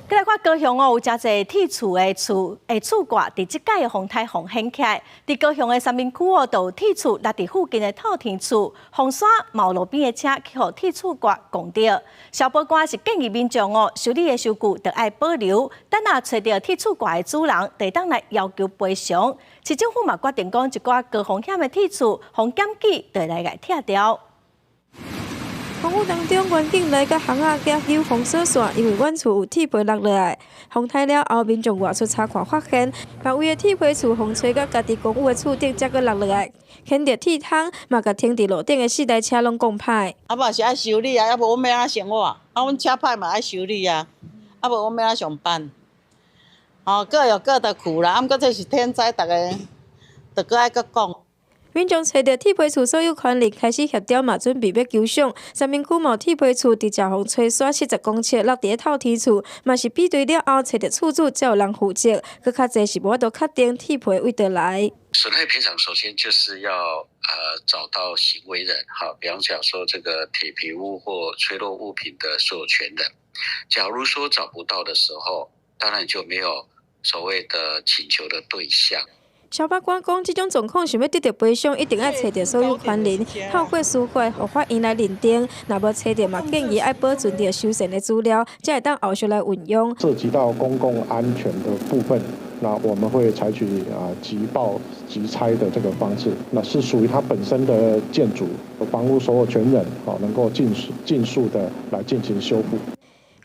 來看高雄哦，有誠濟鐵厝的厝的厝蓋，佇這擺的風颱風掀起來。佇高雄的三民區哦，就有鐵厝落佇附近的透天厝，風沙嘛有路邊的車去予鐵厝蓋摃著。消保官是建議民眾哦，修理的收據著愛保留，等若揣著鐵厝蓋的主人，就會當來要求賠償。市政府嘛決定講，一寡高風險的鐵厝，予檢舉就會來共拆掉。風雨當中，員警來共巷仔舉扭封鎖線，因為遠處有鐵皮落落來。風颱了後，民眾外出查看發現，別位的鐵皮厝風吹共家己公有的厝頂，才閣落落來，牽著鐵窗，嘛共停佇路頂的四台車攏摃歹。啊無是愛修理啊，啊無阮欲按怎生活？啊，阮車歹嘛愛修理啊，啊無阮欲按怎上班？哦，各有各的苦啦，啊，毋過這是天災，逐家著閣愛閣講。民眾揣著鐵皮厝所有權人開始協調嘛，準備欲求償。三民區某鐵皮厝佇飓風吹沙70公尺落佇咧透天厝，嘛是比對了後揣著厝主才有人負責。閣較濟是無法度確定鐵皮佗佗來。損害賠償首先就是要找到行為人，好，比方講說這個鐵皮屋或吹落物品的所有權人。假如說找不到的時候，當然就沒有所謂的請求的對象。消保官講，這種狀況想欲得著賠償，一定愛揣著所有權人，透過司法予法院來認定。若無揣著，嘛建議愛保存著修繕的資料，才會當後續來運用。涉及到公共安全的部分，那我們會採取即報即拆的這個方式。那是屬於它本身的建築房屋所有權人，能夠盡速盡速的來進行修復。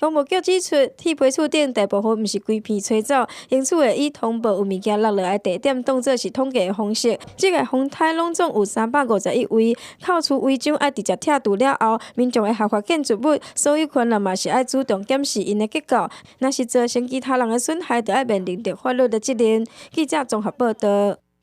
公務局指出，鐵皮厝頂大部分毋是規片吹走，因此會以通報有物件落落來地點當做是統計的方式。這個風颱攏總有351位，扣除違章愛直接拆除了後，民眾的合法建築物所有權人嘛是愛主動檢視𪜶的結構，若是造成其他人的損害，就愛面臨著法律的責任。記者綜合報導。